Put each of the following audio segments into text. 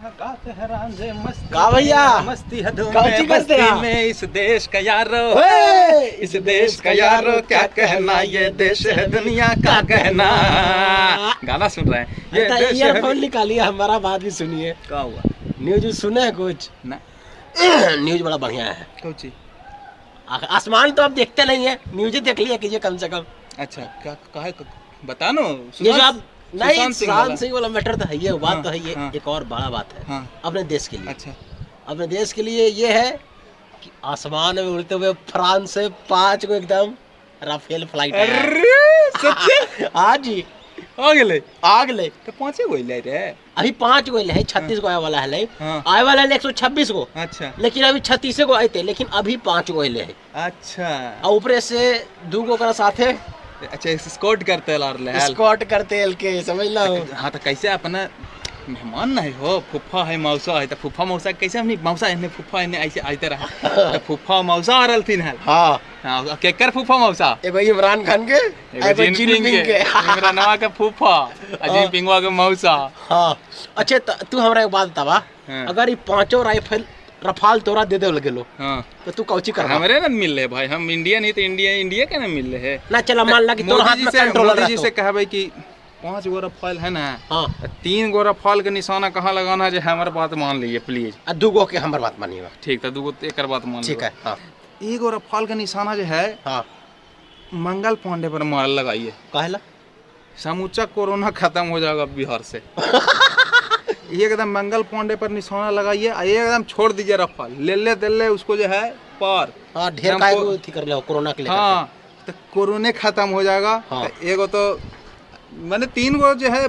का भैया मस्ती हदों कौची में करते बस्ती हैं? में इस देश का यारो, ओए! इस देश का यारो क्या कहना, ये देश है दुनिया का कहना। गाना सुन रहे हैं ये तो देश है ईयरफोन निकालिए, हमारा बात भी सुनिए। क्या हुआ? न्यूज सुने हैं कुछ? ना। न्यूज बड़ा बढ़िया है। कौची? आसमान तो आप देखते नहीं है, न्यूज ही देख लिया कीजिए कम से कम। अच्छा, क्या काहे बता नो। ये जो आप नहीं सुशांत सिंह वाला। सुशांत सिंह वाला मैटर तो है ये बात हाँ, तो है ये। हाँ। एक और बड़ा बात है हाँ। अपने देश के लिए। अच्छा। अपने देश के लिए ये है कि आसमान में उड़ते हुए फ्रांस से 5 को एकदम राफेल फ्लाइट आया है। अरे सच्चे? हाँ जी। आ गेलै? आग ले। तो पांचे गो अइलै रे। अभी 5 गो है, 36 गो आए वाला है। हाँ। आए वाला है 126 गो। अच्छा। लेकिन अभी 36 गो आते, लेकिन अभी 5 गो अइले है। अच्छा। और ऊपरे से 2 गो ओकरा साथे। अच्छा, स्कॉट करते लार ले। स्कॉट करते एल के समझ लो। हाँ, तो कैसे अपना मेहमान नहीं हो, फुफा है मौसा है, तो फुफा मौसा कैसे हमनी मौसा एने फुफा एने ऐसे आते रहा, तो फुफा मौसा आ रहलथिन हल। हाँ। हाँ, केकर फुफा मौसा? एगो इमरान खान के, एगो जिनपिंग के। इमरानवा के फुफा आ जिनपिंगवा के मौसा। हाँ। अच्छा, तू हमरा एक बात बतावा, हाँ। अगर ये 5 राइफल रफाल तोरा दे दे गेलो हाँ। तो तू कौची करबा? हमरे ना मिल रहे भाई, हम इंडिया नहीं तो इंडिया इंडिया के ना मिल रहे है। ना चला, मान ला कि तोरा मोदी हाथ जी में से कंट्रोलर मोदी जी रहतो। से कहबै कि 5 गो रफाल है ना, हाँ। 3 गो रफाल के निशाना कहाँ लगाना है, जे हमर बात मान लीजिए प्लीज। आ 2 गो के हमर बात मानिएगा। ठीक, तो 2 गो एकर बात मान। ठीक है। हाँ। एगो रफाल के निशाना जो है, हाँ, मंगल पांडे पर मार लगाइए। काहेला? समूचा कोरोना खत्म हो जाएगा बिहार से। एकदम मंगल पांडे पर निशाना लगाइए और एकदम छोड़ दीजिए रफाल, ले ले दे ले उसको जो है पार। हाँ, ढेर हमको- काहे को अथी कर ले कोरोना के लेकर। हाँ, तो कोरोने खत्म हो जाएगा। हाँ। तो एगो तो मैंने 3 गो जो है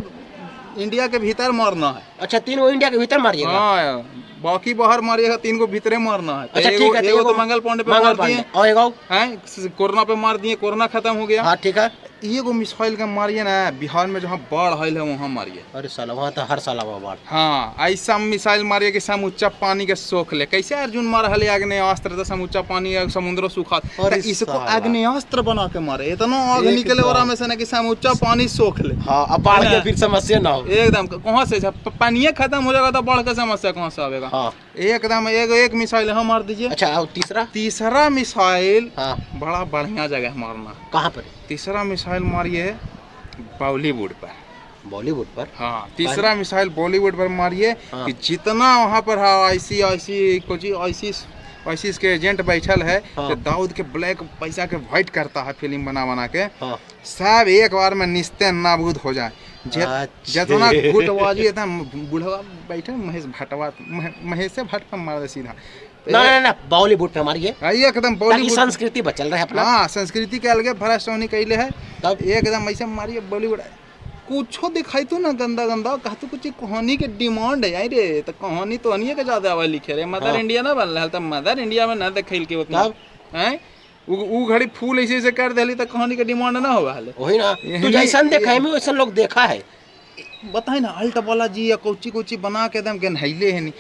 इंडिया के भीतर मारना है। अच्छा, 3 गो इंडिया के भीतर मारिएगा? हाँ, बाकी बाहर मारिएगा, 3 गो भीतरे मारना है। तो अच्छा, ठीक है, तो एगो तो मंगल पांडे पे मंगल मार दिए। पांडे और एगो हैं, कोरोना पे मार दिए, कोरोना खत्म हो गया। हाँ, ठीक है। एगो मिसाइल के मारिए ना बिहार में जहाँ बाढ़ आयल है वहाँ मारिए। अरे साला, वहाँ तो हर साल आवा बाढ़। हाँ, ऐसा मिसाइल मारिए कि समुच्चा पानी के सोख ले। कैसे अर्जुन मार हले आग्नेयास्त्र, तो समुच्चा पानी समुद्र सूखा। अरे तो इसको साला। आग्नेयास्त्र बना के मारे, इतना आग एकदम। निकले ओरा में से ना कि समुच्चा पानी सोख ले। हाँ, अब बाढ़ है के ना? फिर समस्या ना हो। एकदम कहाँ से जब पानिये खत्म हो जाएगा तो बाढ़ का समस्या कहाँ से आवेगा? हाँ। एकदम एक एक मिसाइल हम मार दीजिए। अच्छा, और तीसरा? तीसरा मिसाइल, हाँ, बड़ा बढ़िया जगह मारना। कहाँ पर? तीसरा मिसाइल मारिए बॉलीवुड पर। बॉलीवुड पर? हाँ, तीसरा मिसाइल बॉलीवुड पर मारिए। हाँ। कि जितना वहाँ पर है आईसी आईसी कोची आईसी आईसी के एजेंट बैठल है, हाँ। तो दाऊद के ब्लैक पैसा के वाइट करता है फिल्म बना बना के, हाँ। सब एक बार में निस्ते नाबूद हो जाए। अच्छे। जितना गुटबाजी इतना बुढ़वा बैठे महेश भटवा, महेश से भट्ट पर मार दे सीधा। तो ना ना ना, बॉलीवुड पे हमारी है। हाँ, एकदम ताकि बॉलीवुड संस्कृति बचल रहे अपना। हाँ, संस्कृति के अलगे भ्रष्ट होने कैले है। तब? एकदम ऐसे मारिए बॉलीवुड, कुछो दिखाई तो ना गंदा गंदा कहतो कुछ कहानी के डिमांड है रे, तो कहानी तो अनिए के ज्यादा आवा लिखे रे। मदर हाँ। इंडिया ना बनल तो मदर इंडिया में ना देखल के उतना। तब? हैं, उ घड़ी फूल ऐसे ऐसे कर देली तो कहानी के डिमांड ना होवा हले। वही ना, तू यही- जैसन देखा है वैसन लोग देखा है। बताई ना, अल्ट वाला जी या कोची कोची बना के एकदम गन्हैले है नी।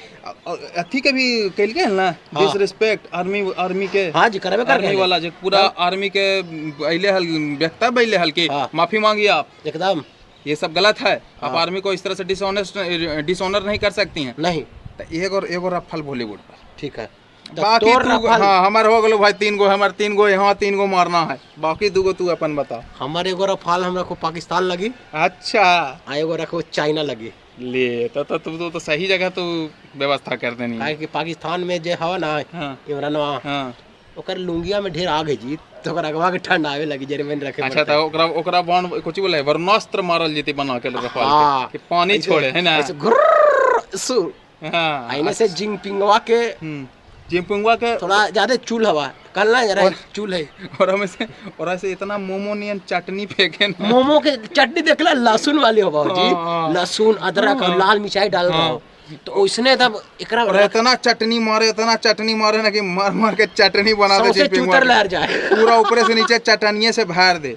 अथी के भी कैल के ना। हाँ। डिसरिस्पेक्ट आर्मी, आर्मी के। हाँ जी, करबे कर आर्मी वाला जो पूरा आर्मी के अइले हल वक्तव्य अइले हल कि हाँ। माफी मांगिए आप, एकदम ये सब गलत है, आप हाँ। आर्मी को इस तरह से डिसऑनेस्ट डिसऑनर नहीं कर सकती हैं। नहीं। तो एगो एगो रफल बॉलीवुड पर। ठीक है, तो बाकी तोर तू रफाल। हाँ, हमार हो गेलो भाई 3 गो, हमार 3 गो यहाँ 3 गो मारना है, बाकी 2 गो तू अपन बता। हमार एगो रफाल हम रखो पाकिस्तान लगी। अच्छा। आ एगो रखो चाइना लगी। ले तो तू तो सही जगह तू व्यवस्था कर देनी। काहे कि पाकिस्तान में जे हवा ना, हाँ। इमरानवा, हाँ, ओकर लुंगिया में ढेर आग है जी, तो ओकर अगवा के ठंड आवे लगी जरे में रखे। अच्छा, तो ओकरा ओकरा बाण कुछ बोले वरुणास्त्र मारल जेती बना के रफाल हाँ। के कि पानी छोड़े है ना, ऐसे घुर्र सु। हाँ। आईने से जिंगपिंगवा के जिंगपिंगवा के थोड़ा ज्यादा चूल हवा कल ना जरा चूल है। और हमें से और ऐसे इतना मोमो नियन चटनी फेंके ना। मोमो के चटनी देखला लहसुन वाली हो जी, हाँ। लहसुन अदरक और लाल मिर्चाई डाल रहा हो तो उसने तब एकरा और इतना चटनी मारे, इतना चटनी मारे ना कि मार मार के चटनी बना दे, सौंसे जिंगपिंगवा चूतर के। लहर जाए, पूरा ऊपर से नीचे चटनिये से भर दे।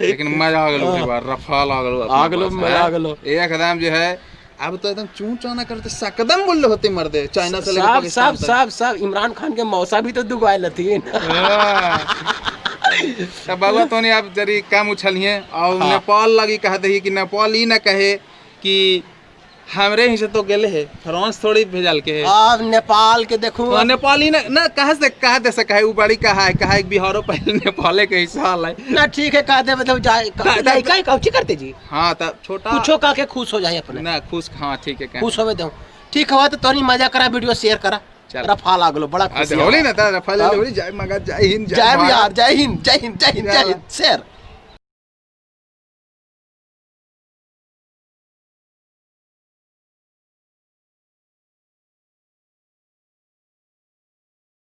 लेकिन मजा आ गेलो बार, रफाल आ गेलो, आ गेलो, मजा आ गेलो। एकदम जो है अब तो एकदम चूं चाना करते सकदम बोल होते मर्दे चाइना से लेकर सब पाकिस्तान सब सब सब इमरान खान के मौसा भी तो दुगो आयल हथिन। तब बाबा तो नहीं आप जरी कम उछलिए और हाँ। नेपाल लगी कह दही कि नेपाल ही न कहे कि हमरे ही से तो गेले है, फ्रांस थोड़ी भेजल के है। अब नेपाल के देखू। हाँ, नेपाली ना ना कहा से कहा दे सका है, उ बड़ी कहा है, कहा है बिहारो पहले नेपाले के हिस्सा है। ना ठीक है, कह दे मतलब जाए ता- का कौची करते जी। हाँ तब छोटा कुछो कह के खुश हो जाए अपने। ना खुश, हाँ ठीक है, कह। खुश होवे दो। ठीक हुआ तो तोनी मजा करा, वीडियो शेयर करा। चल। रफाल आगलो बड़ा अच्छा खुशी होली हुआ। ना ता रफाल तब। होली, जय मगध, जय हिंद, जय भारत। बिहार, जय हिंद, जय हिंद, जय हिंद, जय हिंद, शेयर।